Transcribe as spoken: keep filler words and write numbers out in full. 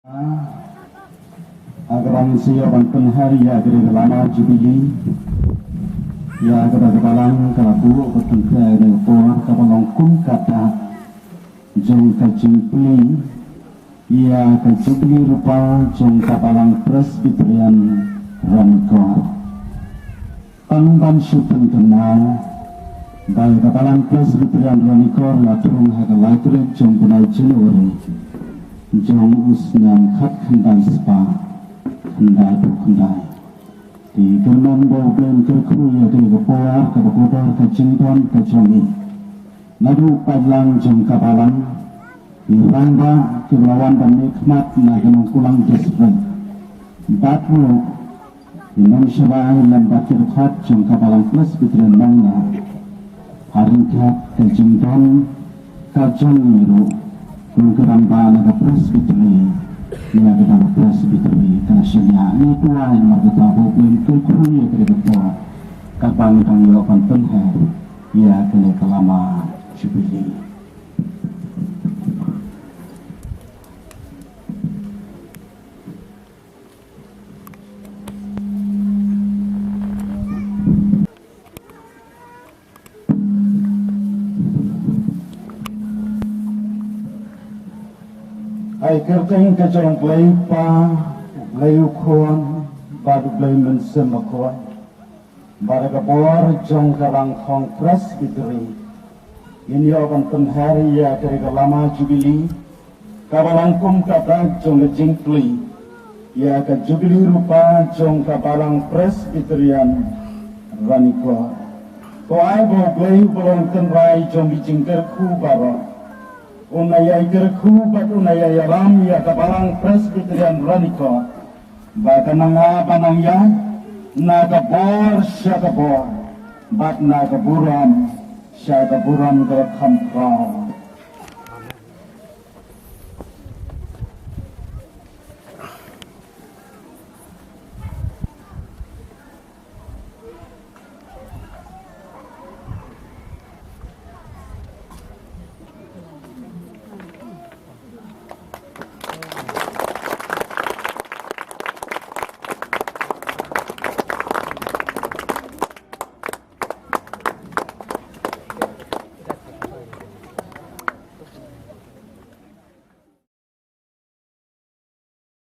Ha kaba ngin sa ïoh ban pynher ïa ka dei ka lama Jubili ïa kaba ka Balang ka la buh ka pynthei ïa ka por kaba long kum ka dak jong ka jingplie ïa ka Jubili Rupa jong ka Balang Presbyterian Ranikor. Tang ban shu pynkynmaw ba ka Balang Presbyterian Ranikor la thung ha ka lai tarik jong u bnai January jong u snem khatkhyndai spah khyndaiphew khyndai. Te kyrmen ba U Blei un kyrkhu ïa kane ka por kaba kordor ka jingdon ka jong i. Naduh paidlang jong ka Balang, i rangbah kiba la wan ban mihkhmat na ka Nongkulang District bad ruh i nongshabai lem bad ki dkhot jong ka Balang Presbyterian Nongna. Ha ryngkat ka jingdon ka jong i ruh kum ka rangbah na ka Presbytery, ïa ka Balang Presbytery ka la shaniah. Ngi duwai namar kata ba U Blei un kyrkhu ïa ka dei ka por kaba ngi dang ïoh ban pynher ïa kane ka lama Jubili. Ha ka kyrteng ka jong U Blei Kpa, U Blei U Khun bad U Blei Mynsiem Bakhuid. Bad da ka bor jong ka Rangkhong Presbytery ngin ïoh ban pynher ïa ka dei ka lama Jubili kaba long kum ka dak jong ka jingplie ïa ka Jubili Rupa jong ka Balang Presbyterian Ranikor. To ai ba U Blei uba long tynrai jong ki jingkyrkhu baroh un ïai kyrkhu bad un ïai ïalam ïa ka Balang Presbyterian Ranikor ba kan nang ïa, ba nang ïaid na ka bor sha ka bor bad na ka burom sha ka burom kaba kham khraw.